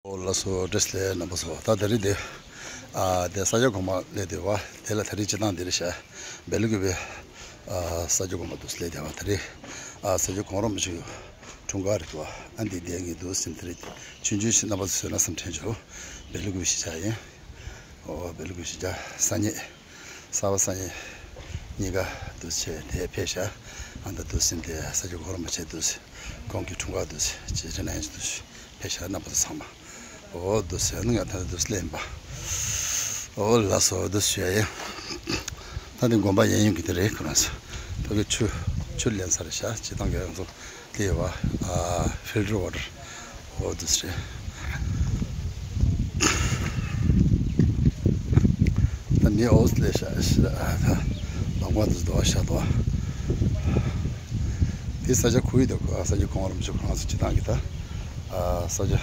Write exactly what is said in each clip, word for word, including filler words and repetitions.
ཨོ་ལགས་སོ། བཀྲ་ཤིས་བདེ་ལེགས་རྣམ་པ་ཚོ། ད་དེ་རིང་དེ་ཨ་དེ་ས་སྐྱ་གོང་མ་སླེབས་བསྡད་པ་དེ་ལ། དེ་རིང་སྤྱིར་བཏང་འདིར་ཤ་སྦེལ་ཀོབ་པའི་ཨ་ས་སྐྱ་གོང་མ་དུ་སླེབས་བསྡད་པ། དེ་རིང་ཨ་ས་སྐྱ་གོང་རིན་པོ་ཆེ་འཁྲུངས་སྐར་རེད་འདུག་ཨ་འདི་དེ་ངས་འདུག་སེ་དེ་རིང་ཆུང་ཆུང་ཞིག་རྣམ་པ་ཚོ་བཟོས་ན་བསམ་དྲན་བྱུང་། སྦེལ་ཀོབ་གཞིས་ཆགས་ཡིན། ཨོ་སྦེལ་ཀོབ་གཞིས་ཆགས་ས་གནས། གསར་པ་སང་ཉིན་གཉིས་ཀ་འདུག་སེ་དེ་ཕེབས་ཤག་ཨ་ད་འདུག་སེ་དེ་ས་སྐྱ་གོང་རིན་པོ་ཆེ་འདུག་སེ་ཁོང་གི་འཁྲུངས་སྐར་འདུག་སེ་ཅེ་ཅེ་ན་ཡང་འདུག་སེ་ཕེབས་ཤག་རྣམ་པ་ཚོ་ཚང་མ། ཨོ་འདུག་སེ་ཨ་ནི་ང་ད་འདུག་སེ་སླེབས་ཡིན་པ། ཨོ་ལགས་སོ། འདུག་སེ་ཡ་ཡིན། ད་འདི་དགོན་པ་གཡས་གཡོན་གྱི་དེ་རེད། ཁོ་རང་ཚོ་ཕ་གི་ཆུ་ཆུ་ལེན་ས་རེད་ཤག་སྤྱིར་བཏང་གི་ང་ཚོ་དེ་བ་ཨ་ཕིལ་ཊར་ཝ་ཊར། ཨོ་འདུག་སེ་རེད། ད་ནི་ཨོ་སི་ལེ་ཤ་ཤ་ཨ་ད་ལོག་པ་འདུག་དོ་ཤ་དོ། དེ་ས་སྐྱ་ཁུལ་དུ་ཨ་ས་སྐྱ་གོང་རིན་པོ་ཆེ་ཁོ་རང་ཚོ་སྤྱིར་བཏང་གི་ད་ཨ་ས་སྐྱ་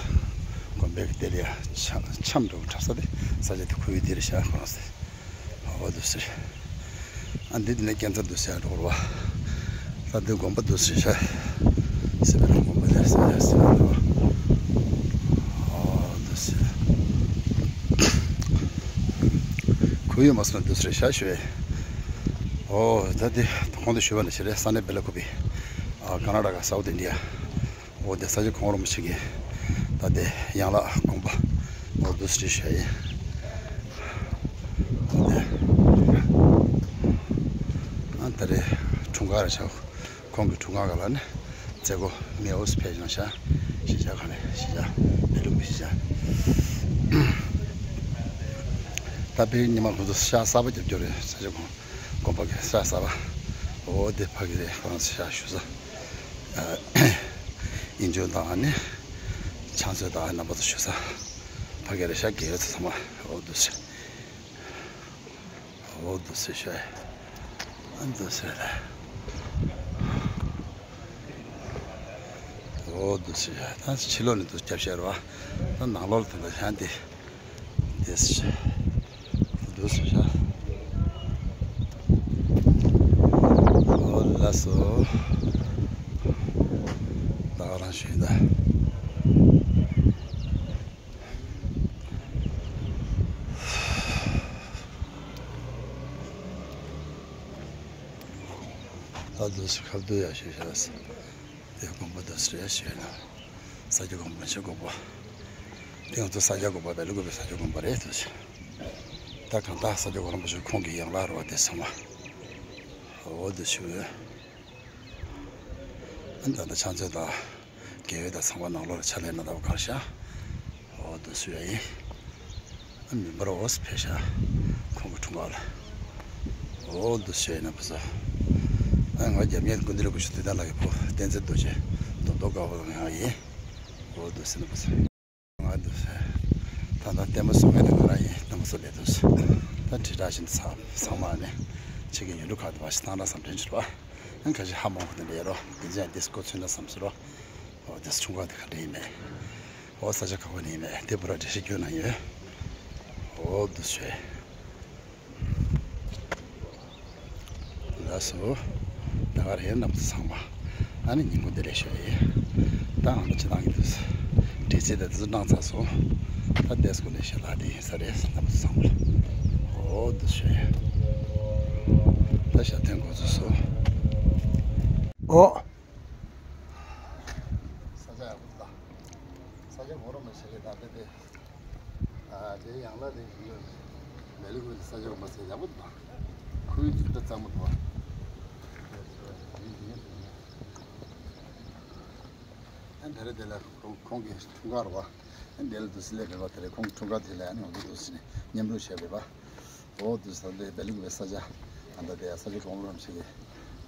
དགོན་པའི་གི་དེ་ལ་ཡ་འཆམ་འཆམ་འགྲོ་གྲྭ་ས་དེ་ས་སྐྱ་དེ་ཁུལ་དེ་རེད་ཤག་ཁོ་རང་ཚོ། ཨོ་འདུག་སེ། ཨ་འདི་འདི་ནས་སྐྱེ་འཚར་འདུག་སེ་འགྲོ་བ། ད་འདི་དགོན་པ་འདུག་སེ་ཤག་སེ་བེ་རང་དགོན་པ་རེད་ཟེར་ཡ་སེ་བེ་རང་། ཨོ་འདུག་སེ། ཁོར་ཡུག་མ་སོང་འདུག་སེ་ཤག་ཞུ་བས། ཨོ་ད་འདི་གོང་དུ་ཞུས་པ་ནང་བཞིན་རེད། ས་གནས་སྦེ་ལ་ཀུ་པི། ཨ་ཀར་ན་ཊ་ཀ་སའུ་ཐི་ཨིན་ཌི་ཡ། འོ་དེ་ས་སྐྱ་གོང་རིན་པོ་ཆེ་གི་ད་དེ་ཡན་ལག་དགོན་པ། འོ་འདུག་སེ་ཞུ་ཡ་ཡིན། འོ་དེ་ཨ་ད་རེས་འཁྲུངས་སྐར་རེད་ཤག་ཁོང་གི་འཁྲུངས་སྐར་ག་ལ་ནི་མཛད་སྒོ་མེ་འོ་སི་ཕེབས་བྱུང་ཤག་གཞིས་ཆགས་ཁ་ནས་གཞིས་ཆགས་སྦེ་ལ་ཀུ་པི་གཞིས་ཆགས། ད་དཔེ་ཉི་མ་ཁོང་ཚོ་ཤག་གསར་པ་རྒྱབ་རྒྱུ་རེད། ས་སྐྱ་གོང་དགོན་པ་གི་ཤག་གསར་པ། འོ་དེ་ཕ་གི་རེད། ཁོ་རང་ཚོ་ཤག་ཞུ་ས། ཨ་དབྱིན་ཇི་དང་ནི་ཕྱག་མཛོད་དང་རྣམ་པ་ཚོ་ཞུ་ས། ཕ་གི་རེད་ཤག་དགེ་བའི་ཚོ་ཚང་མ། འོ་འདུག་སེ། འོ་འདུག་སེ་ཤག་ཨ་འདུག་སེ་རེད། འོ་འདུག་སེ་ཤག་ད་ཕྱི་ལོགས་ནས་འདུག་རྒྱབ་ཤག་རེད་པ། ད་ནང་ལོགས་ལ་ད་ལྟ་ཤག་འདི། དེ་སི་འདུག་སེ་ཤག་ཨོ་ལགས་སོ། ད་ག་རང་ཞུ་ཡིན་ད། ད་འདུག་སེ་ཁ་བསྡུ་ཡག་ཞུ་ཤག་དེ་དགོན་པ་འདུག་སེ་རེད་ཞུས་ན། ས་སྐྱ་གོང་རིན་པོ་ཆེ་དགོན་པ། དེ་ང་ཚོ་ས་སྐྱ་དགོན་པ་སྦེ་ལ་ཀུ་པི་ས་སྐྱ་དགོན་པ་རེད་འདུག་སེ། ད་གང་ལྟར་ས་སྐྱ་གོང་རིན་པོ་ཆེ་ཁོང་གི་ཡན་ལག་རེད་པ་དེ་ཚང་མ། འོ་འདུག་ཞུ། ཨ་ད་ལྟ་ཕྱག་མཛོད་དང་དགེ་བའི་དང་ཚང་མ་ནང་ལོགས་ལ་ཕྱག་ལས་གནང་དགོས་ག་རེ་ཤག་འོ་འདུག་སེ་ཡ་ཡིན། ཨ་མི་འབོར་འོ་སི་ཕེབས་ཤག་ཁོང་གི་འཁྲུངས་སྐར་ལ། འོ་འདུག་སེ་ཡིན་ན་བུ་ཚོ། ཨ་ང་རྒྱབ་གཉེར་སྐུ་མདུན་རིན་པོ་ཆེ་དུས་ད་ལ་གི་བུ་བསྟན་འཛིན་རྡོ་རྗེ་མདོ་མདོ་དཀར་པོ་ལ་ང་ཡིན། འོ་འདུག་སེ་ན་བུ་ཚོ། ང་འདུག་སེ། ད་ལྟ་ལྟད་མོ་བཟོ་མཁན་དེ་ང་རང་ཡིན། ལྟད་མོ་བཟོ་ལས་འདུག་སེ། ད་དྲིལ་བསྒྲགས་བྱེད་ཚར་ཚང་མ་ནི་ཁྱེད་ཀྱི་ཡུལ་གྲུ་ཁག་ཏུ་བ་ཞིག་བཏང་ན་བསམ་དྲན་བྱེད་པ། ཨ་ཁ་ཤས་ཧ་མ་གོ་དེ་འདྲ་ཡོད་རོ། དེ་ཚོ་ཡང་ཌི་སི་ཀོ་ཚུད་ན་བསམ་སོང་རོ། འོ་དེ་ཚོ་ཆུང་ཀ་དེ་ག་འདྲ་ཡིན་མེད། འོ་ས་ཆ་ག་བ་ནས་ཡིན་མེད་དེ་བུ་ར་འགྲེལ་བཤད་སྐྱོན་ན་ཡོད། འོ་འདུག་སེ། ལགས་སོ། ད་ག་རེད་རྣམ་པ་ཚོ་ཚང་མ། ཨ་ནི་ཉིན་གུང་བདེ་ལེགས་ཞུ་ཡ་ཡིན། ད་ང་ཚོ་སྤྱིར་བཏང་གི་འདུག་སེ། འདྲི་རྩད་དེ་ཚོ་གནང་ཚར་སོང་། ད་བསྡད་དགོས་ལས་བཤད་ལ་དེ་ཡིན་ས་རེད་རྣམ་པ་ཚོ་ཚང་མ་ལ། འོ་འདུག་སེ། ད་ཞབས་བརྟན་འགོ་ཚུགས་སོང་། འོ། ས་ཆ་ཡག་པོ་འདུག་ད། ས་ཆ་ངོ་རོ་མ་ཤེས་གི་ད་དེ་དེ། ཨ་དེ་ཡང་ལ་དེ་ཡིན་ཡོད། མེ་ལི་ཁུལ་ས་ཆ་མ་ཟད་ཡག་པོ་འདུག་ད། ཁོའི་དུས་ད་གཙང་མ་འདུག་ཨ་དེ་རེད་དེ་ལ་ཁོང་ཁོང་གི་འཁྲུངས་སྐར་རེད་པ། ཨ་དེ་ལ་འདུག་སེ་སླེབས་པ་དེ་རེད། ཁོང་གི་འཁྲུངས་སྐར་དེ་ལ་ཨ་ནི་ང་ཚོ་འདུག་སེ་ནས་མཉམ་རུབ་བྱས་པ་རེད་པ། འོ་དུས་ས་འདི་སྦེལ་ཀོབ་པའི་ས་ཆ། ཨ་ད་དེ་ས་ཆ་གོང་རིམ་ཞིག་གི་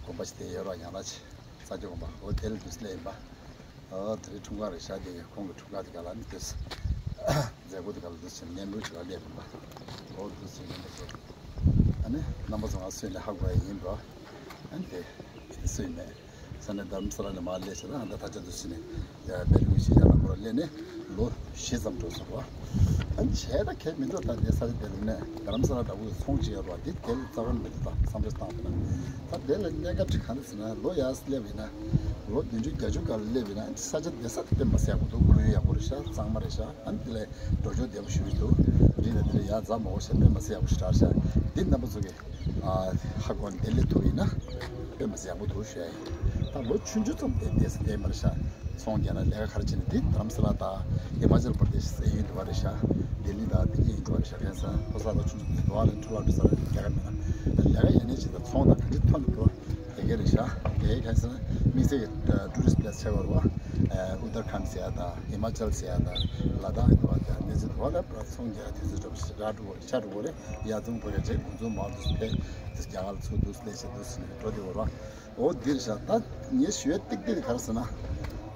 དགོན་པ་ཞིག་དེ་ཡོད་ར། ཡང་ལ་ཆེ་ས་ཆ་དགོན་པ། འོ་དེ་ལ་དུས་སླེབས་ཡིན་པ། ཨ་དེ་རིང་འཁྲུངས་སྐར་རེད་ཤག་དེ་ཁོང་གི་འཁྲུངས་སྐར་དེ་ག་ལ་ནི་དུས་མཛད་སྒོ་དེ་ག་ལ་དུས་ཚོད་ནས་འགྲོ་ཆུ་ལ་སླེབས་ཡིན་པ། འོ་དུས་ཚོད་ནས་འགྲོ་ཆུ། ཨ་ནི་རྣམ་པ་ཚོ་ང་སུས་ལས་ཧ་གོ་ཡ་ཡིན་པ། ཨ་ནི་དེ་དེ་སུས་མེད། ས་གནས་རྡ་རམ་ས་ལ་ནས་མར་སླེབས་བྱས་ད་ང་ད་ད་ཆ་འདུག་སེ་ནས་ཡ་སྦེལ་ཀོབ་གཞིས་ཆགས་ལ་ཁོ་ར་སླེབས་ནས་ལོ་བཞི་ཙམ་འགྲོ་སོང་བ། ཨ་ནི་བྱས་ད་གལ་མི་འདུག་ད་དེ་ས་ཆ་དེ་ལ་ནས་རྡ་རམ་ས་ལ་འདྲ་བོ་ཚོང་ཅིག་ཡོད་རེད་བ། དེ་དེ་ལ་རྩ་བ་ནས་མི་འདུག་ད་བསམ་བློ་བཏང་ཐུབ་ན། ད་དེ་ལ་གནད་འགག་ཅིག་ག་རེ་ཟེར་ན་ལོ་ཡར་སླེབས་ཡིན་ན། ལོ་བདུན་ཅུ་བརྒྱད་ཅུ་སྐབས་ལ་སླེབས་ཡིན་ན་ས་ཆ་བསྡད་ས་དེ་དཔེ་མི་སྲིད་ཡག་པོ་འདུག་ཁོར་ཡུག་ཡག་པོ་རེད་ཤག་གཙང་མ་རེད་ཤག་ཨ་ནི་དེ་ལས་འགྲོ་ཕྱོགས་བདེ་པོ་ཞེ་པོ་ཅིག་འདུག་རི་ལ་དེ་ལ་ཡར་འཛེགས་མང་པོ་བྱས་དཔེ་མི་སྲིད་ཡག་པོ་ཞེ་དྲག་ཤག་འདི་རྣམ་པ་ཚོ་གིས་ཨ་ཧ་གོ་ནས་དེ་སླེབས་ཐུབ་ཡིན་ན་དཔེ་མི་སྲིད་ཡག་པོ་འདུག་ཞུ་ཡ་ཡིན། ད་ལོ་ཆུང་ཆུང་ཙམ་དེ་བསྡད་ས་བསྡད་མ་རེད་ཤག་ཚོང་རྒྱག་ན་ལས་ཀ་ག་རེ་བྱེད་ན་འདི་དྷ་རམ་ས་ལ་དང་ཧི་མ་ཅལ་པར་དེ་ཤི་ཡིན་འདུག་པ་རེད་ཤག་ལྡི་ལི་དང་འདི་གཉིས་ཡིན་འདུག་པ་རེད་ཤག་ཕན་ས་ཕོ་གསར་ལོ་ཆུང་ཆུང་དེ་འདུག་པ་ལ་འཕྲོ་བརླག་འགྲོ་ས་རེད། ལས་ཀ་མེད་ན་ལས་ཀ་ཡིན་ནའི་ཅི་ད་ཚོང་དང་ག་འདྲ་ཐོན་འགྲོ་དེ་ག་རེད་ཤག་དེ་གའི་ཁ་སང་དམིགས་བསལ་གྱི་ཊུ་རི་སི་པི་ལེ་སི་ཆེ་བ་རེད་པ། ཨུ་ཏར་ཁན་ཟེར་ཡ་དང་ཧི་མ་ཅལ་ཟེར་ཡ་དང་ལ་དྭགས་འདུག་པ་དང་གནས་ཚུལ་འདུག་པ་ལ་པར་ཚོང་རྒྱག་དུས་ཚོད་འགྲོ་ཤག་འགྲོ་དགོས་རེད། ཤག་འགྲོ་དགོས་རེད། ཡར་འཛོམས་པོ་ཡ་རྗེས་འགོ་འཛོམས་མང་དུ་ཕེབས་དུས་རྒྱ་གར་ལ་ཚུར་འདུག་སླེབས་བྱས་འདུག་ཟེར་ནས་འགྲོ་དེ་འོ་ར། འོ་འདིར་བཞག་ད་ངས་ཞུ་ཡ་ཏིག་ཏིག་ག་རེ་ཟེར་ན།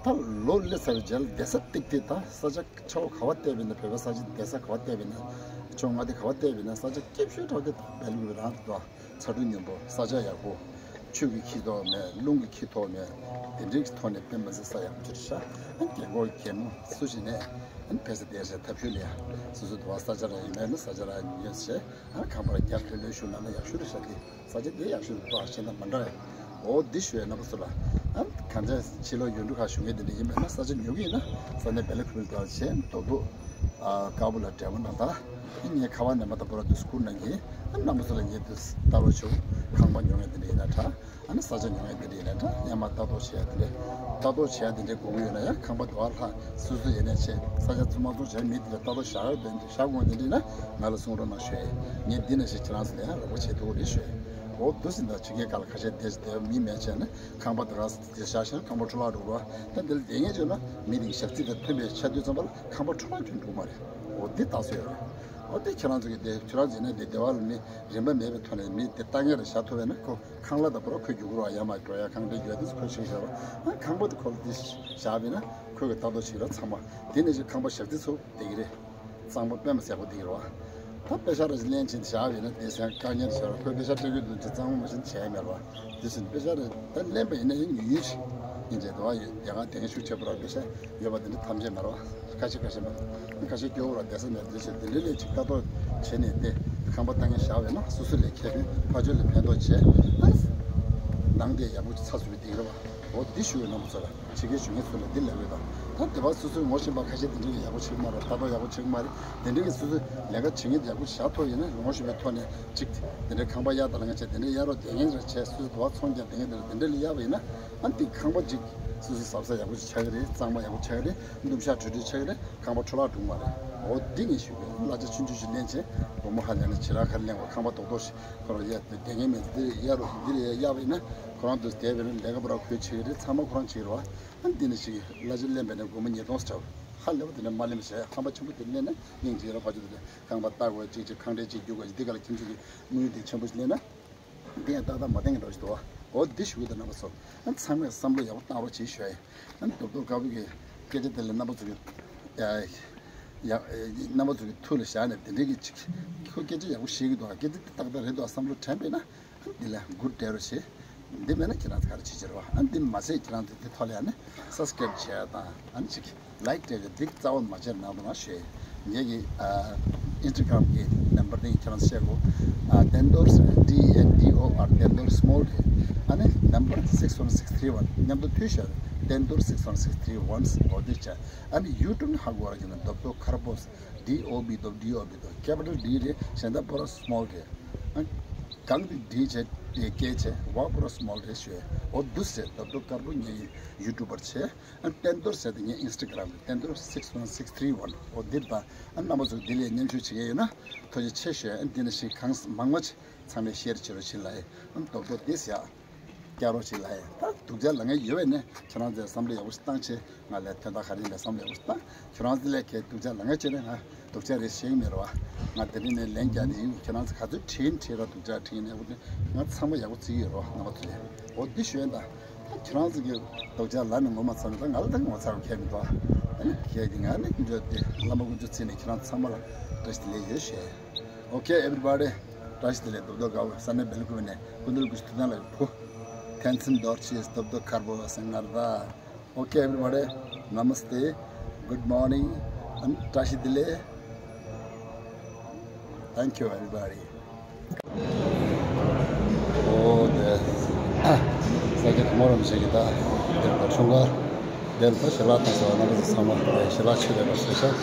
ད་ལོ་སླེབས་ཚར་བའི་རྗེས་ལ་བསྡད་ས་ཏིག་ཏིག་ད་ས་ཆ་ཆར་པ་ག་པར་བལྟས་པ་ཡིན་ན་བོད་པའི་ས་ཆ་བསྡད་ས་ག་པར་བལྟས་པ་ཡིན་ན་ཆུ་མངའ་སྡེ་ག་པར་བལྟས་པ་ཡིན་ན་ས་ཆ་སྐྱིད་ཤོས་འདྲ་བོ་དེ་ད་བལ་ཡུལ་རང་དུ་འདུག་ཚ་དྲོད་སྙོམས་པོ་ས་ཆ་ཡག་པོ། ཆུ་གི་འཁྱེར་ཐོགས་མེད། རླུང་གི་འཁྱེར་ཐོགས་མེད། དེ་འདྲའི་གི་ཐོག་ནས་དཔེ་མི་སྲིད་ས་ཡག་པོ་ཅིག་རེད་ཤག་རྒན་གོག་རྒན་མོ་སུ་ཞིག་ནས་ཕེབས་ས་བསྡད་ས་ཐབས་ཤུགས་ལ་ཡ་སོ་སོ་དུ་བ་ས་ཆ་རང་ཡིན་མེད་ན་ས་ཆ་རང་ཡིན་ཡོད་ཟེར། ཨ་ཁང་པར་རྒྱབ་ལྷོད་ལྷོད་བཞུགས་གནང་ན་ཡག་ཤོས་རེད་ཤག་དེ་ས་ཆ་དེ་ཡག་ཤོས་རེད་འདུག་ཨ་ཤེས་ན་མ་འདྲ་ཡ། འོ་འདི་ཞུ་ཡ་རྣམ་པ་ཚོ་ལ། ཨ་གང་ཅག་ཕྱི་ལོགས་ཡུལ་གྲུ་ཁག་བཞུགས་མཁན་དེ་འདྲ་ཡིན་པས་ན་ས་ཆ་ཉོ་གི་ཡིན་ན་ས་གནས་བེ་ལ་ཁུལ་དུ་བྱས་རྡོ་སྦུག་ཨ་དཀར་པོ་ལ་འབྲས་བུ་ན་ད་ངས་ཁ་པར་ནས་མ་ད་པོ་ར་དུ་སྐུར་གནང་གི། ཨ་རྣམ་པ་ཚོ་ལ་ངས་དུ་ལྟ་རོགས་བྱུང་། ཁང་པ་ཉོ་མཁན་དེ་འདྲ་ཡིན་ན་འདྲ། ཨ་ནི་ས་ཆ་ཉོ་མཁན་དེ་འདྲ་ཡིན་ན་འདྲ། ཡང་མ་ལྟ་རྟོག་བྱེད་ཡ་དེ་འདྲ་ལྟ་རྟོག་བྱེད་ཡ་དེ་འདྲ་དགོས་ཀྱི་ཡོད་ན་ཡང་ཁང་པ་དུ་བ་ལྷག་སོ་སོ་ཡིན་ནས་བྱས་ས་ཆ་ཚང་མ་ཚོང་བྱས་མི་དེ་འདྲ་ལྟ་རྟོག་བྱ་ཡ་དེ་འདྲ་བྱ་དགོས་དེ་འདྲ་ཡིན་ན་ང་ལ་གསུང་རོགས་གནང་ཞུ་ཡ་ཡིན། ངས་འདི་ནང་བཞིན་ཁྱེད་རང་ཚོ་ལ་ཡང་རོགས་པ་བྱེད་ཐུབ་ཀྱི་རེད་ཞུ་ཡ་ཡིན། འོ་འདུག་སེ་འདྲ་ཕྱི་རྒྱལ་ཁག་ལ་ཁ་ཤས་བསྡད་བསྡད་མི་མེད་བྱས་ན་ཁང་པ་དེ་ག་དེ་བཞག་བཞག་ཁང་པ་འཕྲོ་བརླག་འགྲོ་གི་རེད་བ། ད་འདི་ལ་བསྡད་མཁན་བྱས་ན་མི་དེ་གི་ཞག་རྩི་དང་མཐུན་པའི་ཆ་དུས་ཙམ་པ་ལ་ཁང་པ་འཕྲོ་བརླག་ཁྱོན་འགྲོ་གི་མ་རེད། འོ་འདི་རྟགས་གསལ་ཡོད་རེད། འོ་དེ་ཁྱེད་རང་ཚོ་གིས་དེ་ཁྱེད་རང་ཚོ་ཡིན་ན་དེ་སྡེ་བ་ལ་མི་རིན་པ་མེད་པའི་ཐོག་ནས་མི་དེ་ལྟ་མཁན་རེ་བཞག་ཐུབ་པས་ན་ཁོ་ཁང་གླ་དང་པོ་ར་ཁོས་རྒྱུག་གི་རེད་བ། ཡར་མར་འགྲོ་ཡ་ཁང་པའི་རྒྱུག་ཡ་དེ་ཚོ་ཁོས་བྱེད་ཀྱི་རེད་བ། ཨ་ཁང་པ་དེ་ཁོ་ལ་དེ་བཞག་པས་ན་ཁོས་གི་ལྟ་རྟོག་བྱེད་ཀྱི་རེད་ཚང་མ། དེ་ནས་ཅིག་ཁང་པ་ཞག་རྩི་ཚུགས་བསྡད་ཀྱི་རེད། གཙང་པོ་དཔེ་མི་སྲིད་པོ་འདི་རེད་བ། ད་པེ་ཤ་ར་ཅིག་ལེན་བྱས་བཞག་ཡོད་ན་དེ་སེམས་དཀའ་ངལ་ཞིག་ར། ཁོས་པེ་ཤ་སྤྲད་ཀྱི་འདུག་ཅེས་གཙང་མ་མ་བྱིན་བྱས་མེད་ར། དེ་བཞིན་པེ་ཤ་ར་ད་ལེན་པ་ཡིན་ན་ཡང་ཉུང་ཉུང་ཞིག་ཡིན་བྱས་འདུག་བ། ཡོད་རྒྱ་གར་དེང་ཤུགས་ཆེ་པོ་ར་པེ་ཤ་ཡོད་པ་དེ་འདྲ་ཐམས་ཅད་མེད་ར་བ། ཁ་ཤས་ཁ་ཤས་མེད། ཁ་ཤས་སྐྱོ་བོ་ར་བསྡད་ས་མེད། དེ་བཞིན་དེ་འདྲ་ལས་ཅིག་ལྟ་རྟོག་བྱས་ནས་དེ་ཁང་པ་ལྟ་མཁན་བཞག་ཡོད་ན་སོ་སོ་ལ་ཁེ་ཕན་ཕར་ཕྱོགས་ལ་ཕན་ཐོགས་བྱས། ནང་དེ་ཡག་པོ་ཅིག་ཚགས་ཚུད་པའི་སྟེང་ར་བ། འོ་འདི་ཞུ་བའི་རྣམ་པ་ཚོ་ལ་ཕྱི་རྒྱལ་བཞུགས་མཁན་ཚོ་ལ་འདི་ལབ་ཡོད་དང་། ད་དེ་བ་སོ་སོའི་ངོ་ཤེས་པ་ཁ་ཤས་དེ་འདྲ་གི་ཡག་པོ་བྱེད་ཀྱི་མ་རེད། ལྟ་རྟོག་ཡག་པོ་བྱེད་ཀྱི་མ་རེད། དེ་འདྲ་གི་སོ་སོའི་ལས་ཀ་བྱེད་མཁན་ཡག་པོ་བཞག་ཐུབ་ཡིན་ན་ངོ་ཤེས་པའི་ཐོག་ནས་ཅིག་དེ་འདྲའི་ཁང་པ་གཡར་དང་ལ་ང་བྱས་དེ་འདྲའི་གཡར་རོགས་དེ་ངན་རེ་བྱས་སོ་སོའི་དུ་བ་ཚོང་རྒྱག་དེ་ངན་དེ་འདྲ་དེ་འདྲ་ལ་གཡར་བ་ཡིན་ན་ཨ་འདི་ཁང་པ་ཅིག་སོ་སོའི་གཟབ་གཟབ་ཡག་པོ་ཅིག་ཆགས་ཀྱི་རེད། གཙང་མ་ཡག་པོ་ཆགས་ཀྱི་རེད། སྣུམ་ཞག་དྲོད་དྲོད་ཆགས་ཀྱི་རེད། ཁང་པ་འཕྲོ་བརླག་འགྲོ་གི་མ་རེད། འོ་འདི་ངས་ཞུ་གི་གླ་ཆ་ཆུང་ཆུང་ཞིག་ལེན་བྱས་སྒོར་མོ་ཧ་ལས་ན་ཇི་རག་ག་རེ་ལེན་དགོས། ཁང་པ་རྡོག་རྡོག་ཞིག་ཁོ་རང་གཡར་དེ་དེ་ངན་མེད་འདི་གཡར་རོགས་འདི་ལ་གཡར་བ་ཡིན་ན་ཁོ་རང་དུ་བསྡད་པའི་ལས་ཀ་པོ་རང་ཁོས་བྱེད་ཀྱི་རེད། ཚང་མ་ཁོ་རང་བྱེད་ཀྱི་རེད་བ། ཨ་འདི་ནི་ཞིག་གླ་ཆ་ལེན་པས་ན་སྒོར་མོ་ཉིས་སྟོང་ཙམ་ཧ་ལས་པ་དེ་འདྲ་མ་ལེན་པ་བྱས། ཁང་པ་ཆེན་པོ་དེ་ལེན་ན་སྙིང་རྗེ་ར་ཕ་ཆུ་དེ་ཁང་པ་ལྟ་དགོས་ཅིག་ཅིག་ཁང་ཁྲལ་ཅིག་རྒྱུག་དགོས་ཅིག་འདི་ག་ལ་ཁྱིམ་ཚང་གི་དངུལ་དེ་ཆེན་པོ་ཞིག་ལེན་ན། འདི་ཡང་ཏག་ཏག་མ་བསྟན་གི་འགྲོ་ཞིག་འདུག་བ། འོ་འདི་ཞུ་གི་འདུག་རྣམ་པ་ཚོ། ཨ་ཚང་མས་བསམ་བློ་ཡག་པོ་བཏང་རོགས་བྱེད་ཞུ་ཡ་ཡིན། ཨ་རྡོབ་རྡོབ་དཀར་པོ་གི་སྐད་ཆ་དེ་ལ་རྣམ་པ་ཚོ་གི་ཡ་རྣམ་པ་ཚོ་གི་ཐུགས་ལ་བཞག་ནས་དེ་འདྲའི་གི་ཅིག་ཁོ་སྐད་ཆ་ཡག་པོ་བཤད་གི་འདུག་སྐད་ཆ་དེ་ཏག་ཏག་རེད་འདུག་བསམ་བློ་དྲན་པས་ན་ཨ་འདི་ལ་མགུར་སྤྲད་རོགས་བྱེད། འདི་མེད་ན་ཁྱེད་རང་ཚོ་ག་རེ་བྱེད་ཀྱི་རེད་བ། ཨ་འདི་མ་ཟད་ཁྱེད་རང་ཚོ་དེ་ཐོག་ལ་ཡ་ནི་སབ་སི་ཀ་རེབ་བྱེད་ཡ་དང་ཨ་ནི་ཅིག་ལའིཀ་སྤྲད་ཀྱི་འདི་རྩ་བ་མ་བརྗེད་གནང་རོགས་གནང་ཞུ་ཡ་ཡིན། ངེད་ཀྱི་ཨ་ཨིན་སི་ཊ་གྷ་རམ་གྱི་ནམ་བར་དེ་ཁྱེད་རང་ཚོ་བཤད་དགོས། ཨ་བསྟན་རྡོར་ཟེར་D E N D O R བསྟན་རྡོར་སི་མོལ་རེད། ཨ་ནི་ནམ་བར་six one six three one མཉམ་དུ་མཐུད་བཞག་བསྟན་རྡོར་six one six three one འོ་དེ་བྱ། ཨ་ནི་ཡུ་ཊུབ་ནས་ཧ་གོ་ར་ཁྱེད་རང་རྡོབ་རྡོབ་དཀར་པོ་D O B རྡོབ D O B རྡོབ་ཀེ་པི་ཊལ་D རེད། གཞན་དག་པོ་ར་སི་མོལ་རེད། ཨ་གང་དེ་D བྱས་ཏེ་སྐད་བྱས་བ་པོ་ར་སི་མོལ་རེད་ཞུ་ཡ། འོ་འདུག་སེ་རྡོབ་རྡོབ་དཀར་པོ་ངེད་ཀྱི་ཡུ་ཊུབ་པར་བྱས། ཨ་བསྟན་རྡོར་ཟེར་ཏེ་ངའི་ཨིན་སི་ཊ་གྷ་རམ་རེད། བསྟན་རྡོར་six one six three one འོ་འདིར་དང་། ཨ་རྣམ་པ་ཚོ་འདི་ལས་མཉམ་ཞུགས་བྱེད་ཀྱི་ཡོད་ན་ཐུགས་རྗེ་ཆེ་ཞུ། ཨ་འདི་ནང་བཞིན་གང་མང་མང་ཅིག་ཚང་མས་ཤེར་བྱེད་རོགས་བྱེད་ལ་ཡ། ཨ་རྡོག་རྡོག་འདི་ཟེར་ཡ་རྒྱག་རོགས་བྱེད་ལ་ཡ། ད་སྡུག་ཅག་ལ་ངས་ཡོད་པས་ནས་ཁྱེད་རང་ཚོས་བསམ་བློ་ཡག་པོ་ཞིག་བཏང་བྱས། ང་ལས་དོན་དག་ག་རེ་ཡིན་ལ་བསམ་བློ་ཡག་པོ་ཞིག་བཏང་། ཁྱེད་རང་ཚོ་ལས་ཁའི་སྡུག་ཅག་ལ་ངས་བྱས་ནས་ང་སྡུག་ཅག་རེད་ཤེས་ཀྱི་མེད་རེད་བ། ང་དེ་རིང་ནས་ལན་རྒྱག་ནས་ཡིན། ཁྱེད་རང་ཚོ་ག་ཚོད་ཁྲིད་ཁྲིད་ར་སྡུག་ཅག་ཁྲིད་ནས་འོ་དེ་ང་ཚང་མ་ཡག་པོ་བརྩི་གི་ཡོད་རེད་བ། རྣམ་པ་ཚོ་ལས་འོ་འདི་ཞུ་ཡིན། ད་ཁྱེད་རང་ཚོ་གི་སྡུག་ཅག་ལ་ནི་ངོ་མ་ཚ་ན་ད་ང་ལ་ད་ངོ་ཚ་བ་ཁྱད་མི་འདུག་ཨ་ནི་ཁྱེད་ཀྱི་ང་ནི་འགྲོ་དེ་བླ་མ་དཀོན་མཆོག་བརྩིས་ནས་ཁྱེད་རང་ཚང་མ་ལ་བཀྲ་ཤིས་བདེ་ལེགས་ཡོད་ཞེས། Okay everybody, བཀྲ་ཤིས་བདེ་ལེགས། རྡོབ་རྡོབ་དཀར་པོ་ས་གནས་བེལ་ཀུ་པེ་ནས་སྐུ་མདུན་སྐུ་ཞབས་ཐུབ་བསྟན་ལགས་ཕུ། ཐན་སིན་རྡོར་ཆེས་རྡོབ་རྡོབ་དཀར་པོ་སེང་ངར་ད། Okay everybody, namaste, good morning and བཀྲ་ཤིས་བདེ་ལེགས། Thank you everybody. འོ་དེ་ས་ཆ་གོ་མ་རམ་ཞིག་གི་ད། ཆུང་ག་དེར་ད་ཞལ་ལག་བཏང་ཟེར་བ་རྣམ་པ་ཚོ་ཚང་མ་ཞལ་ལག་མཆོད་བསྡད་པ་གསལ་ཤག་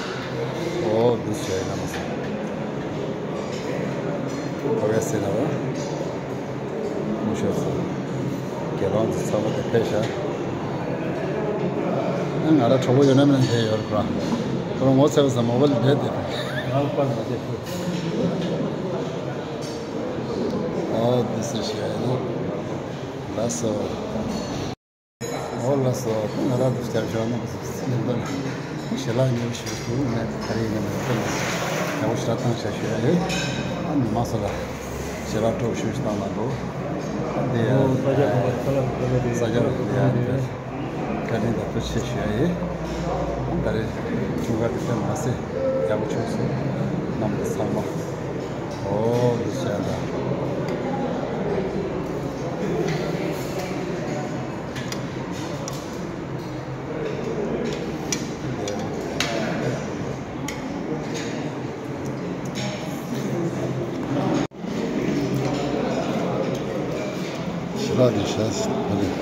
འོ་འདུག་བྱས་རྣམ་པ་ཚོ། ཨོ་ཡ་ཟེར་ན་བ། མུ་ཤོད་ཚོ། དགེ་སློང་ཚོ་ཚང་མ་དེ་ཕེབས་ཤག་ཨ་ང་ར་གྲོགས་པོ་ཡོད་ན་མིན་ན་དེ་ཡོད་རེད་པ། ཁོ་རང་ངོ་ཚ་བ་ཟ་མོ་བ་ལ་བསྡད་དེ། ང་ལ་པར་མ་བྱེད་ཤོད། ཨོ་འདི་ཟེར་ཞིག་ཡིན་ནོ། ལགས་སོ། ཨོ་ལགས་སོ། ང་རང་དུ་བསྐྱར་བཞག་ན་སྙིང་དོན་ཞལ་ལག་ཉེ་བོ་ཞིག་ཏུ་ངས་ག་རེ་ཡིན་ན་མེད་པར་ཡག་པོ་ཞེ་དྲག་བཏང་བྱ་ཞུ་ཡ་ཡོད། ཨ་མི་མང་ཚོ་ལ་ཞལ་ལག་སྤྲོ་ཞུ་ཞིག་བཏང་གནང་འདུག་ཨ་འདི་ཡ་ས་སྐྱ་གོང་མ་ས་ལ་འགྲོ་མེད་དེ་ས་སྐྱ་ལ་འགྲོ་མེད་དེ་བཀའ་དྲིན་དང་ཐུགས་རྗེ་ཆེ་ཞུ་ཡ་ཡོད། ཨ་ད་རེས་འཁྲུངས་སྐར་དེ་ལྟར་མ་ཟད་ཡག་པོ་བྱུང་སོང་། རྣམ་པ་ཚང་མ་ཨོ་འདི་བྱས་ད། ཞལ་ལག་འདི་བཞག་ད་རེས་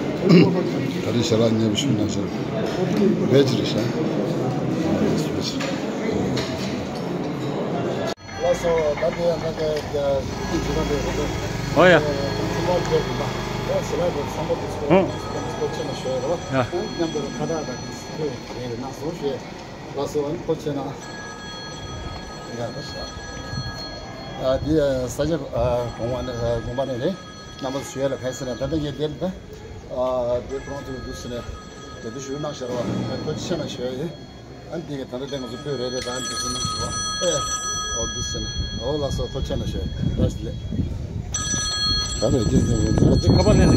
ད་རེས་ཞལ་ལག་ཉེ་བོ་ཞུ་ན་ཞག་བེད་ཅི་རེད་ཤག་ལགས་སོ། ད་དེ་ཡང་ད་ལྟ་ཡ་ཏིག་ཅི་ད་དེ་རེད་དོ། ཨོ་ཡ། ཁྱིམ་པ་དེ་རེད་པ། ཡ་ཞེ་ལ་དེ་བསམ་པ་དེ་ཚོ་ཧུང་། ཚོ་ཚོ་ཆེ་ན་ཤོད་རེད་པ། ཡ། མཉམ་དུ་ཁ་བརྡ་དང་དེ་ཚོ་རེད་ན་སོང་ཞེས། ལགས་སོ། ཨ་ནི་ཐུགས་རྗེ་ཆེ་གནང་། ཡ་ད་ཤ། ཨ་དེ་ས་ཆ་གོང་བ་ནས་གོང་པ་ནས་རེད། རྣམ་པ་ཚོ་ཞུ་ཡ་ལ་ཕན་སེ་ན་ད་ལྟ་ངས་དེར་ད་ཨ་དེ་ཁོ་རང་ཚོ་འདུག་སེ་ནས་དེ་དུ་ཞུ་གནང་ཤར་བ་ཐུགས་རྗེ་ཆེ་གནང་ཞུ་ཡ་ཡིན། ཨ་ནི་དེ་ག་ད་ལྟ་དེ་ང་ཚོ་སྤོས་རེ་རེ་ད་ཨ་ནི་དེ་ཚོ་གནང་ཞུ་བ་ཨེ་ཨོ་འདུག་སེ་ནས་ཨོ་ལགས་སོ། ཐུགས་རྗེ་ཆེ་གནང་ཞུ་ཡ་བཀྲ་ཤིས་བདེ་ལེགས། ད་རེ་རྒྱལ་ཚོགས་ཁ་པར་ལེན།